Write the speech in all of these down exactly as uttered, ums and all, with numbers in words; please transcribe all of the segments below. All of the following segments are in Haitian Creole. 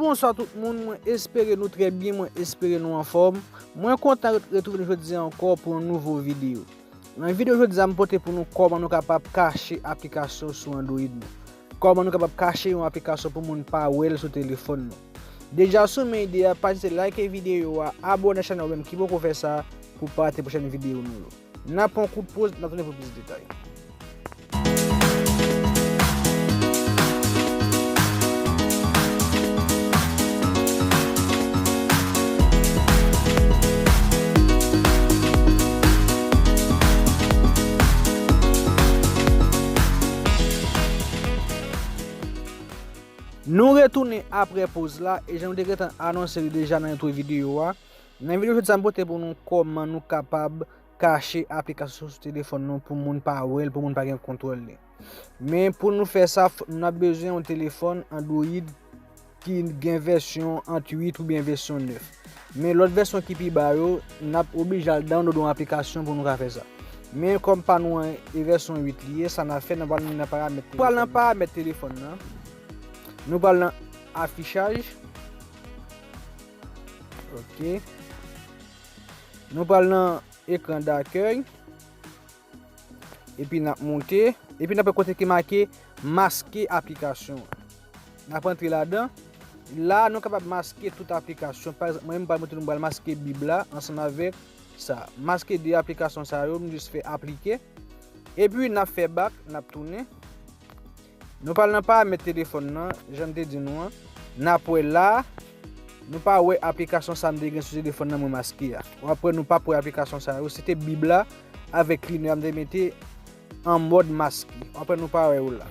Bonswa tout moun, mwen espere nou trè byen, mwen espere nou anfòm. Mwen kontan ret-, retwouve nou jodi a ankò pou yon nouvo videyo. Nan videyo jodi a, m pote pou nou kòman nou kapab kache aplikasyon sou Android nou. Kòman nou kapab kache yon aplikasyon pou moun pa wè l sou telefòn nou. Deja si w renmen ide a, pa ezite like videyo a, abòne chanèl ou menm ki poko fè sa pou w pa rate pwochèn videyo nou yo. N ap pran yon kout poz, n ap tounen pou plis detay. Nou retounen apre poz la, e jan nou te gentan anonse li deja nan entwo videyo a. Nan videyo jodi a, m pote pou nou kòman nou kapab kache aplikasyon sou telefòn nou pou moun pa wè l, pou moun pa gen kontwòl li. Men pou nou fè sa, n ap bezwen yon telefòn Android ki gen vèsyon ant uit oubyen vèsyon nèf. Men lòt vèsyon ki pi ba yo, n ap oblije al download yon aplikasyon pou nou ka fè sa. Men kòm pa nou an e vèsyon uit li ye, sa n ap fè, n ap al nan paramèt telefòn nan. Nou pral nan paramèt telefòn nan. Nou pral nan afichaj. Ok. Nou pral nan ekran dakèy. Epi n ap monte. Epi n ap wè kote ki make maske aplikasyon. N ap antre ladan. La, nou kapab maske tout aplikasyon. Pa egzanp, mwen menm, m pral montre nou, m pral maske Bib la ansanm avèk sa. Maske de aplikasyon sa yo, m jis fè aplike. Epi n ap fè bak, n ap tounen. Nou pral nan paramèt telefòn nan, jan m te di nou an. N ap wè la, nou pa wè aplikasyon sa m te gen sou telefòn nan mwen maske a. W ap wè nou p ap wè aplikasyon sa yo. Se te Bib la avèk Cleaner a m te mete an mòd maske. W ap wè nou pa wè yo la.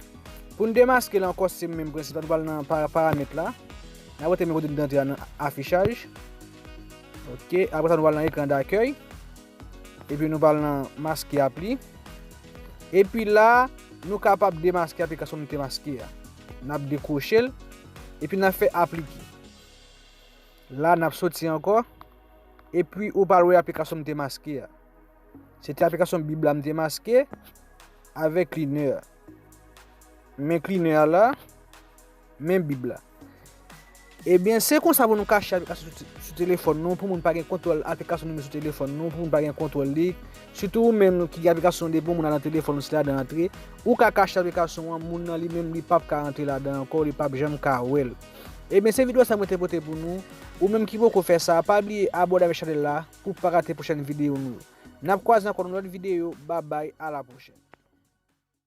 Pou n demaske l ankò, se menm prensip la, nou pral nan pa-, paramèt la. N ap rete menm kote n te antre a nan afichaj. Ok, apre sa nou pral nan ekran dakèy. Epi nou pral nan maske apli. Epi la, nou kapab demaske aplikasyon nou te maske a. N ap dekwoche l, epi n ap fè aplike. La, n ap soti ankò, epi ou pral wè aplikasyon m te maske a. Se te aplikasyon Bib la m te maske avèk Cleaner a. Men Cleaner a la, men Bib la. Ebyen, se konsa pou nou kache aplikasyon sou, sou telefòn nou, pou moun pa gen kontwòl aplikasyon nou met sou telefòn nou, pou moun pa gen kontwòl li. Sitou ou menm ki gen aplikasyon depi yon moun al nan telefòn ou, se ladan antre, ou ka kache aplikasyon an, moun nan li menm li p ap ka antre ladan ankò, li p ap janm ka wè l. Ebyen, se videyo sa mwen te pote pou nou. Ou menm ki poko fè sa, pa bliye abòne avèk chanèl la pou w pa rate pwochèn videyo nou yo. N ap kwaze ankò nan lòt videyo. Babay, a la pwochèn.